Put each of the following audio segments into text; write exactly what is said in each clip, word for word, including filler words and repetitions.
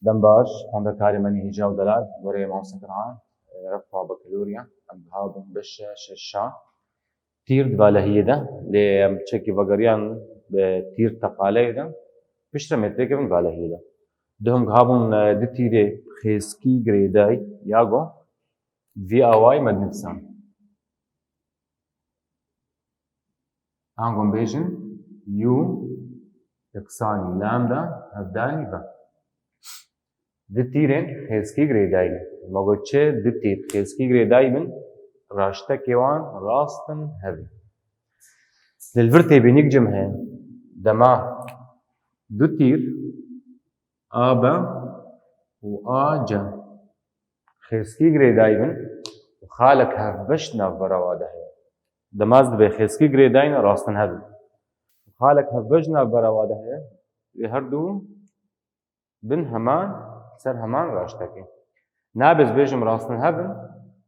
Em baş, xwendekarê me nî hîja û delal, goreyê mamoste Qur'an, e, refa bakaloriya, em gihabûn beşa şeşa. Tîr di valehiyê de, lê em çekî vegeriyan bi tîr teqaleyê de, piştre mêtrê kevin valehiyê de. Duhum gihabûn, e, di tîrê xêskî girêdayî, ya go, vî awayî me dinivîsan. Ango em bêjin, U yeksanî lambda hevdanî V. Di tîrên xêskî girêdayî ne. Ma got çi? Di tîr xêskî girêdayî bin, raştekê wan rast in hevî. Li vir têbînîk cim heye. Dema du tîr A B û A C xêskî girêdayî bin û xalek hevbeş navbera wa de heye. Dema ez dibê xêskî girêdayî ne, rast in hevî. Xalek hevbeş navbera wa de heye. Wê her du bin heman, ser heman raştekê. Nabe ez bêjim rast in hevin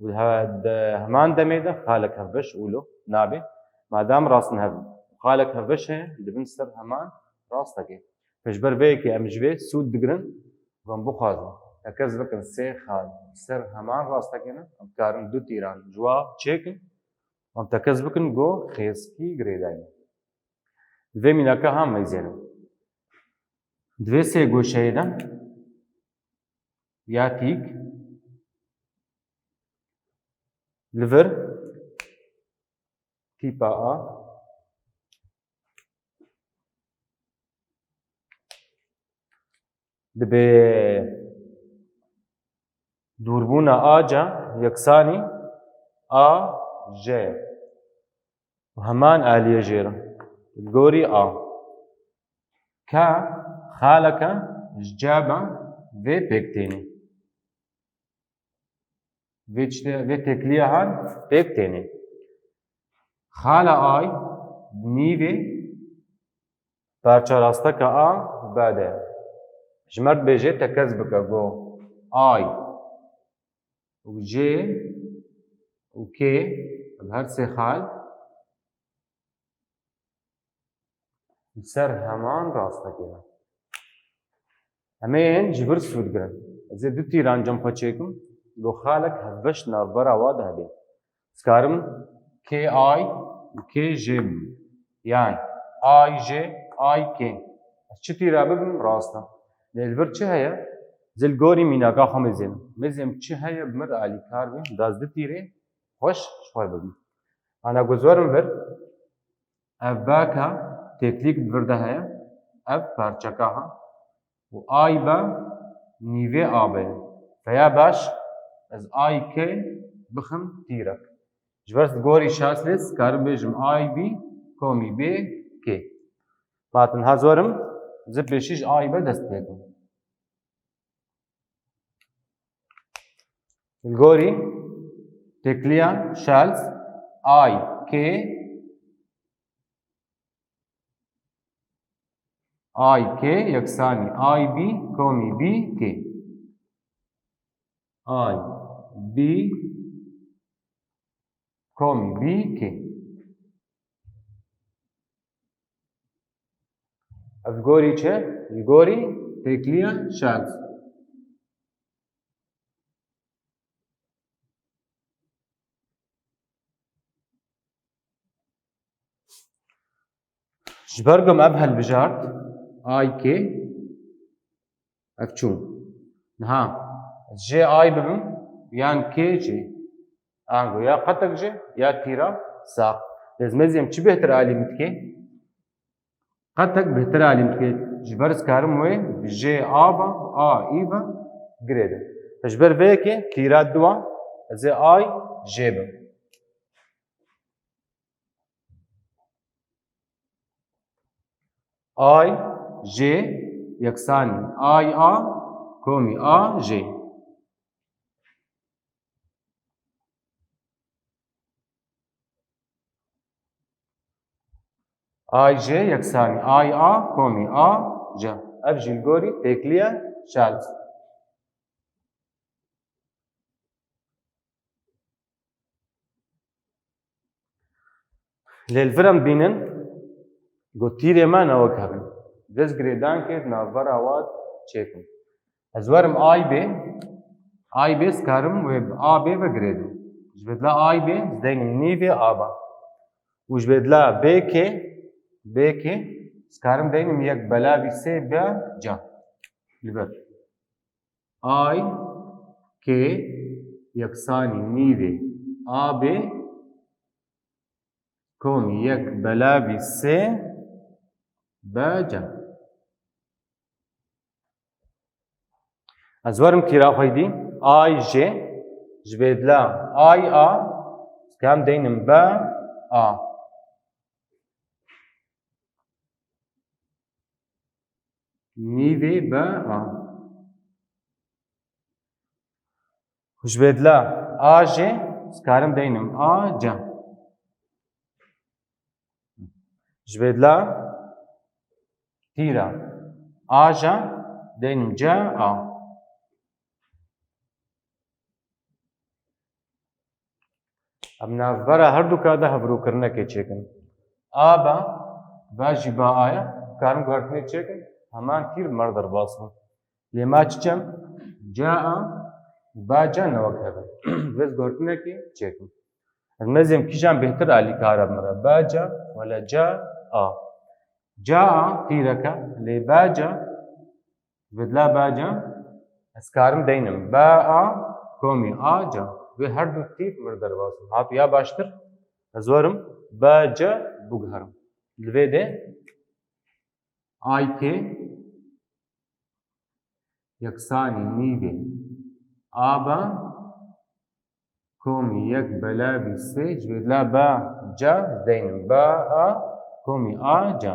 û he-, de heman demê de xalek hevbeş ûlo nabe. Madem rast in hevin, xalek hevbeş heye, dibin ser heman rastekê. Ji ber vê yekê em ji vê sûd digirin, em bixwazin tekez bikin sê xal ser heman rastekê ne, em karin du tîran ji wa çêkin, em tekez bikin go xêskî girêdayî ne. Vê mînaka ha meyzêne. Di vê sê goşeyê de ya tîk, li vir tîpa A, dibê dûrbûna A C yeksanî A J. Û heman aliyê jê re. Li gorî A. Ka xaleke ji ceba vê pêk tênê. Vê tiştê, vê têkiliya han pêk tênê. Xala Ay nîvê parça rasteka A B de. Ji mer dibêje tekez bike go Ay û J û K, ev her sê xal li ser heman rastekê ne. Em ê yên ji vir sûd girin. Ez ê du tîran cem xwe çêkim, go xalek hevbeş navbera wa de hebe. Ez karim K I û K J bibim. Yan I J, I K. Ez çi tîra bibim rast e. Lê li vir çi heye? Ez ê li gorî mînaka xwe mêzênim. Mêzêm çi heye bi mir alîkar be, da ez du tîrê xweş ji xwe bibim. Ana ku ez werim vir, ev beka têklîk di vir de heye, ev parçeka ha. Û A B nîvê A B ye. Peya baş ez A K bixim tîrek. Ji ber gorî şaslê ez karim bêjim A B komî B K. Ma tu niha ez werim, ez ê pêşî ji A B dest pê kim. Li gorî têkiliya Charles, I K, I K yeksanî I B komî B K. I B komî B K. Ev gorî çi? Li gorî têkiliya Charles. Ji ber ku me ev hilbijart, I K, ev çû. Niha, ez jê I bibim, yan K jê. Ango, ya qetek jê, ya tîra sax. Ez mêzî em çi bêhtir alî min dike? Qetek bêhtir alî min dike. Ji ber ez karim wê bi jê A ve, A î ve girêdim. Ji ber vê yekê tîra dua, ez ê I jê bim. I J yeksanî I A komî A J. I J yeksanî I A komî A J. Ev jî li gorî têkiliya Charles. Lê li vir em dibînin, got tîrê me ne wek hev in. Dest girêdankê di navbera wan çêkin. Ez werim ay bê, ay bê, ez karim wê bi a bê vegirêdim. Ji bedla ay bê, ez deynim nîvê a ba. Û ji bedla bê kê, bê kê, ez karim deynim yek belavî sê b c. Li vir. Ay kê yeksanî nîvê a bê komî yek belavî sê b c. Ez werim tîra xweydî. Ay jê, ji bedla ay a, ez karim deynim b a. Nîvê b a. Ji bedla a jê, ez karim deynim a c. Ji bedla tîra a ja, deynim c a. Em navbera herduka de hevrokirinekê çêkin. A ba, ba jî ba a ye, karin guhertinê çêkin, heman tîr mer derbas bû. Lê ma çi çem? C a û ba c ne wek hev in. Divê ez guhertinekê çêkim. Ez mezêm kîjan bêhtir alîkar e min re. Ba c wele c a. C a tîreke, lê ba c, bedla ba c, ez karim deynim. Ba a komî a c. Vê her du tîp mir derbas in. Hat ya baştir, ez werim ba c biguherim. Li vê de ay kê yeksanî nîvê a ba komî yek belavî sê, ji vê dila ba c deynim. Ba a komî a c.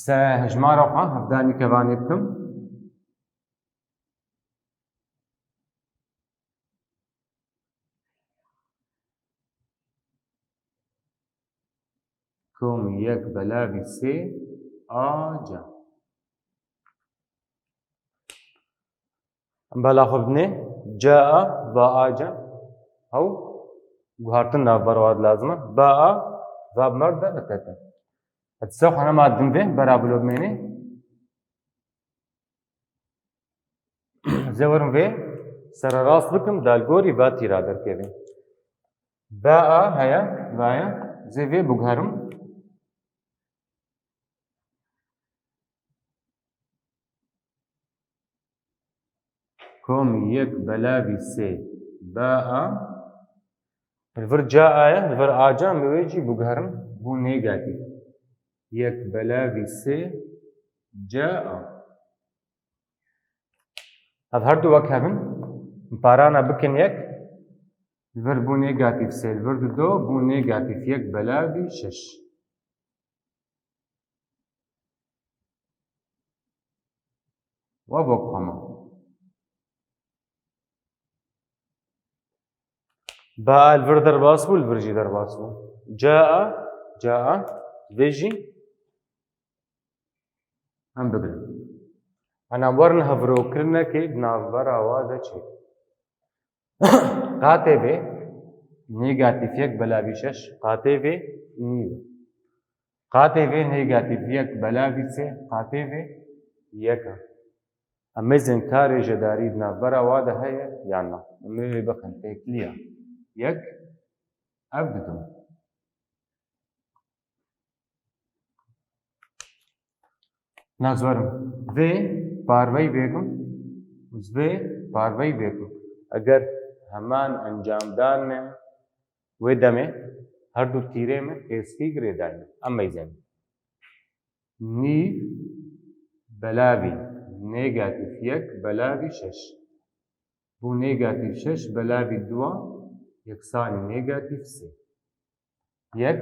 Se hejmara xwe hevdanî kevanê bikim. Komî yek belavî sê a c. Em bela xwe bidinê. C a va a c. Hew guhartin navbera wan lazim e. Ba a va bi mer de nekete. Ez se xwe nema din vê bera bilo bimênê. Zê werim vê sererast bikim, da li gorî va tîra derkevin. Ba a heye, va ye, zê vê biguherim. Komî yek belavî sê ba a. Li vir ca a ye, li vir a ca, em ê wê jî biguherin, bû negatîf. Yek belavî sê ca a. Ev her du wek hev in, parana bikin yek, li vir bû negatîf sê, li vir du do, bû negatîf yek belavî şeş. Wa bok xwe ma. Ba a li vir derbas bû, li vir jî derbas bû. Ca a, ca a, vê jî em bigirin. Ana werin hevrokirinekê di navbera wa de çêkin. Qatê vê negatîf yek belavî şeş, qatê vê nîv. Qatê vê negatîf yek belavî sê, qatê vê yek e. Em mêzên karê jedarî di navbera wa de heye yan na? Em ê wê bixin têkiliya yek, ev didin. Na ez werim vê parveyî vêkim, ez vê parveyî vêkim. Eger heman encamdan ne, wê demê her du tîrê me hêskî girêdayî ne. Em mêzên. Nîv belavî negatîf yek belavî şeş. Bû negatîf şeş belavî dua yeksanî negatîf sê. Yek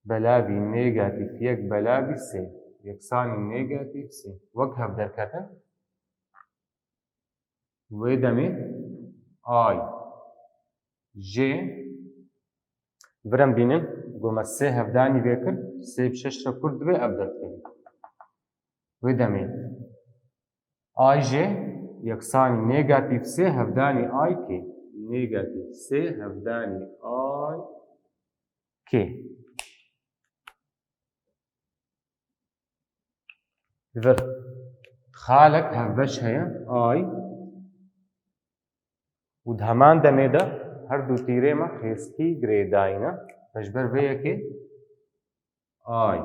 belavî negatîf yek belavî sê yeksanî negatîf sê. Wek hev derketin. Wê demê ay jê vir em bînin, gome sê hevdanî vê kir, sê bi şeş re kur dibe ev derkevî. Wê demê ay jê yeksanî negatîf sê hevdanî ay kê. Negatif sê hevdanî I K. Li vir xalek hevbeş heye, I, û di heman demê de her du tîrê me xêskî girêdayî ne. Ji ber vê yekê I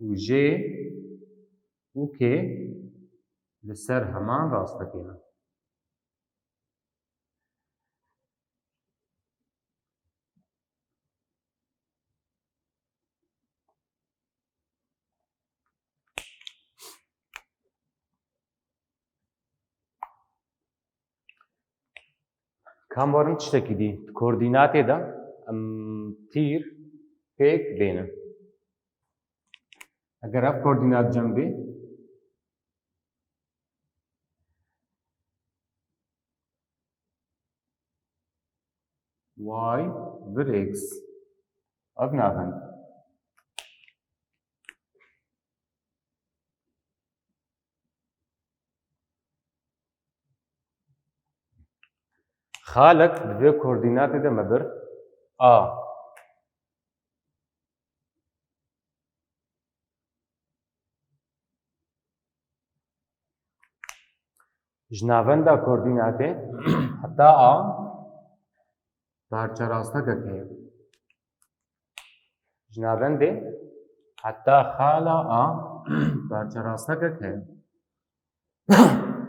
û J û K li ser heman rastekê ne. Kam werin tiştekî dî. Di koordînatê de em tîr pêk dênin. Eger ev koordînat cem bê, Y vir X. Ev navend. Xalek di vê koordînatê de me bir A. Ji navenda koordînatê heta A parçerastekek heye. Ji navendê heta xala A parçerastekek heye.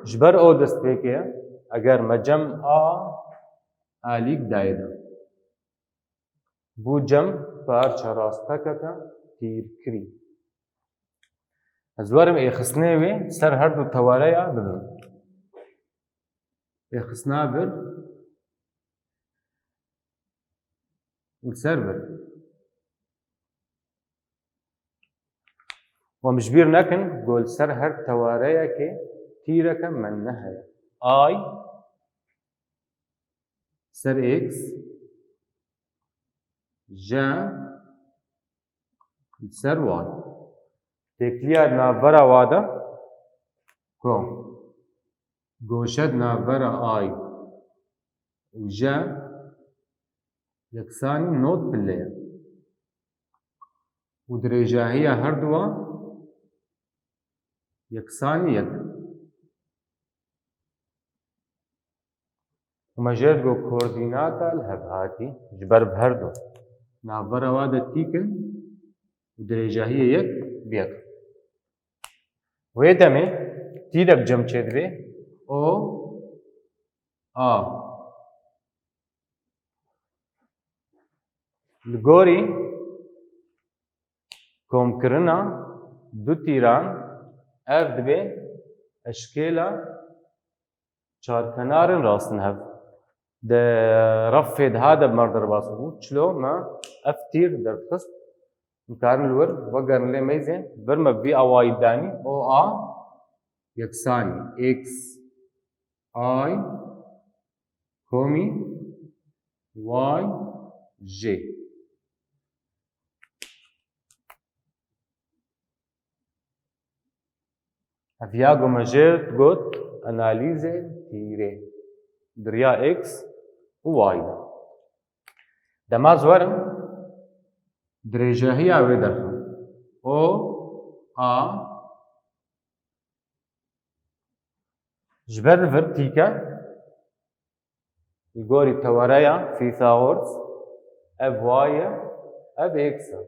Ji ber ew destpêkê, eger me cem A alîk dayê de. Bû cem parçerastekeke tîrkirî. Ez werim êxistinê wê ser her du tewareya bibim. Êxistina vir û ser vir. Em ji bîr nekin, ku li ser her tewareyekê tîreke me neheye. I ser X, J li ser Y. Têkiliya di navbera wa de ku goşe di navbera I û J yeksanî nod pile ye. Û dirêjahiya her duwa yeksanî yek. Û me jê digot koordînata li hev hatî ji ber bi her du navbera wa de tîk in û dirêjahiyê yek bi yek. Wê demê tîrek cem çêdibe, O A. Li gorî komkirina du tîran ev dibe eşkêla çarkenarên rastin hev. Di refê diha de bi me re derbas bû. Çilo me ev tîr derdixist. Em karin li wir vegerin lê meyzên vir me vî awayî danî. O A yeksanî X I komî Y J. Ev ya ku me jê got analîzê tîrê di riya X û Y de. Dema ez werim dirêjahiya wê derxim. O A ji ber li vir tîke li gorî tewareya Fîthagoras ev Y e, ev X e.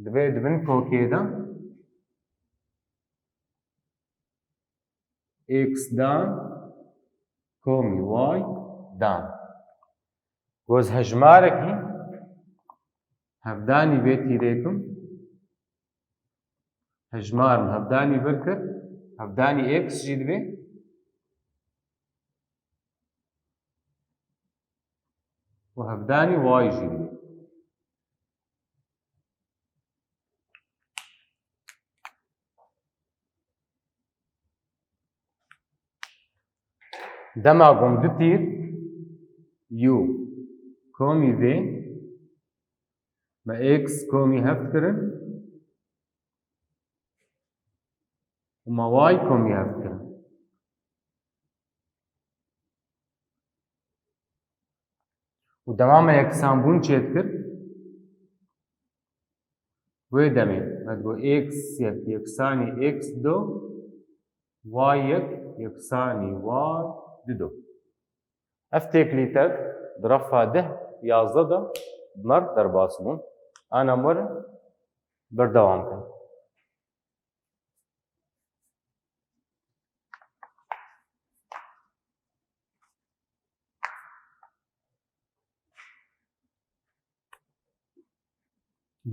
Divê di bin kokê de X dan komî Y dan. Goz hejmarekî hevdanî vê tîrê kim. Hejmar min hevdanî vir kir. Hevdanî X jî dibe. Û hevdanî Y jî dibe. Dema ku em du tîr U komî vê, me X komî hev kirin û me Y komî hev kirin. Û dema me yeksanbûn çêdikir, wê demê me digot x yek yeksanî x du, y yek yeksanî y didu. Ev têkilîtek di refa deh yazdeh de bi me re derbas bûn. Ana em werin berdewam bikin.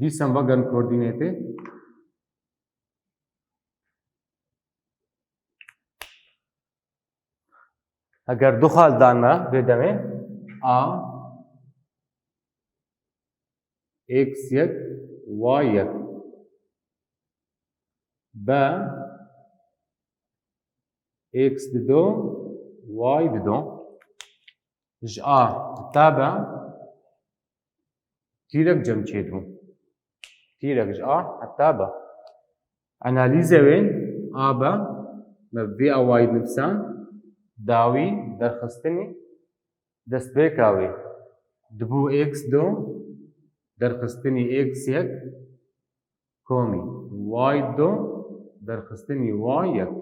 Dîsa em vegerin koordînetê. Eger du xal dan me vê demê, a x yek, y yek, b x didu, y didu. Ji a heta b tîrek cem çêdibû. Tîrek ji a heta b. Analîzê wê a b, me vê awayî nivîsan, dawî derxistinî destpêka wê dibû x du derxistinî x yek komî y du derxistinî y yek.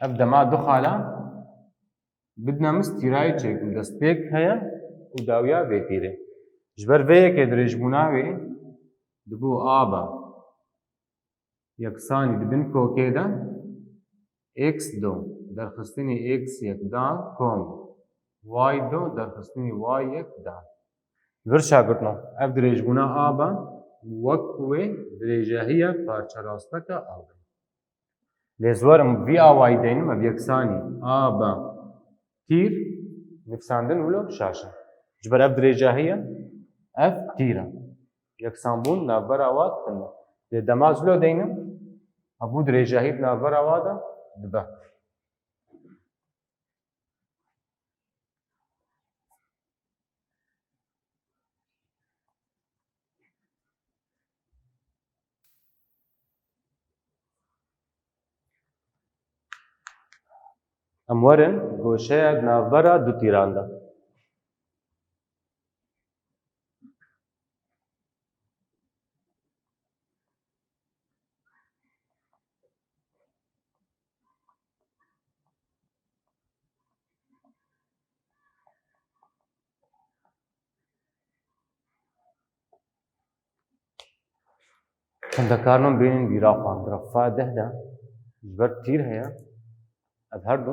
Ev dema du xala bidine min, tîrayê çêkim, destpêk heye û dawiya vê tîrê. Ji ber vê yekê dirêjbûna wê dibû a b yeksanî di bin kokê de x du derxistinî x yek dan komî y du derxistinî y yek dan. Vir şagirtno, ev dirêjbûna a b wek wê dirêjahiya parçerasteke a b. Lê ez werim vî awayî deynim, ev yeksanî a b tîr nivîsandin wilo şaş e. Ji ber ev dirêjahî ye, ev tîr e. Yeksanbûn navbera wa tune. Lê dema ez wilo deynim, ev bû dirêjahî di navbera wa de dibe. Em werin goşeya di navbera du tîran de. Xwendekaran bênin bîra xwe, di refa deh de ji ber tîr heye, ev her du,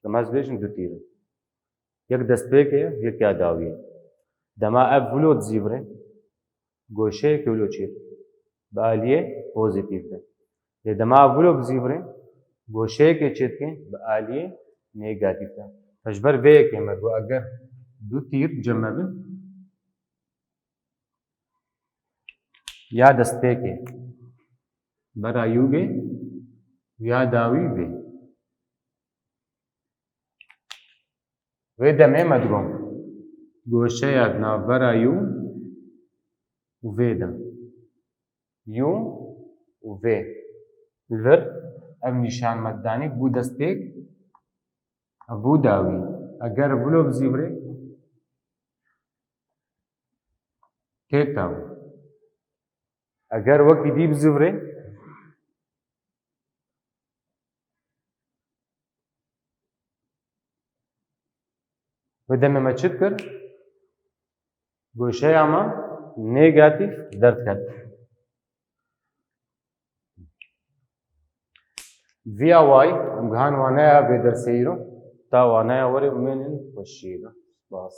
dema ez bêjim du tîr in. Yek destpêkê ye, yek ya dawiyê. Dema ev wilo dizîvirê, goşeyekê wilo çêdike, bi aliyê pozîtîf de. Lê dema ev wilo bizîvirê, goşeyekê çêdike, bi aliyê negatîf de. Ji ber vê yekê me got, eger du tîr cem me bin, ya destpêkê bera yû bê, ya dawî bê. Vê demê me digot, goşeya di navbera yû û vê de. Yû û vê. Li vir ev nîşan me danî bû destpêk, ev bû dawî. Eger vilo bizîvirê, tê taw. Eger wekî dî bizîvirê, wê demê me çi dikir? Goşeya me negatîf derdiket. Vî awayî em gihan waneya vê dersê îro. Ta waneya werê, bimînin xweşiyê de. Spas.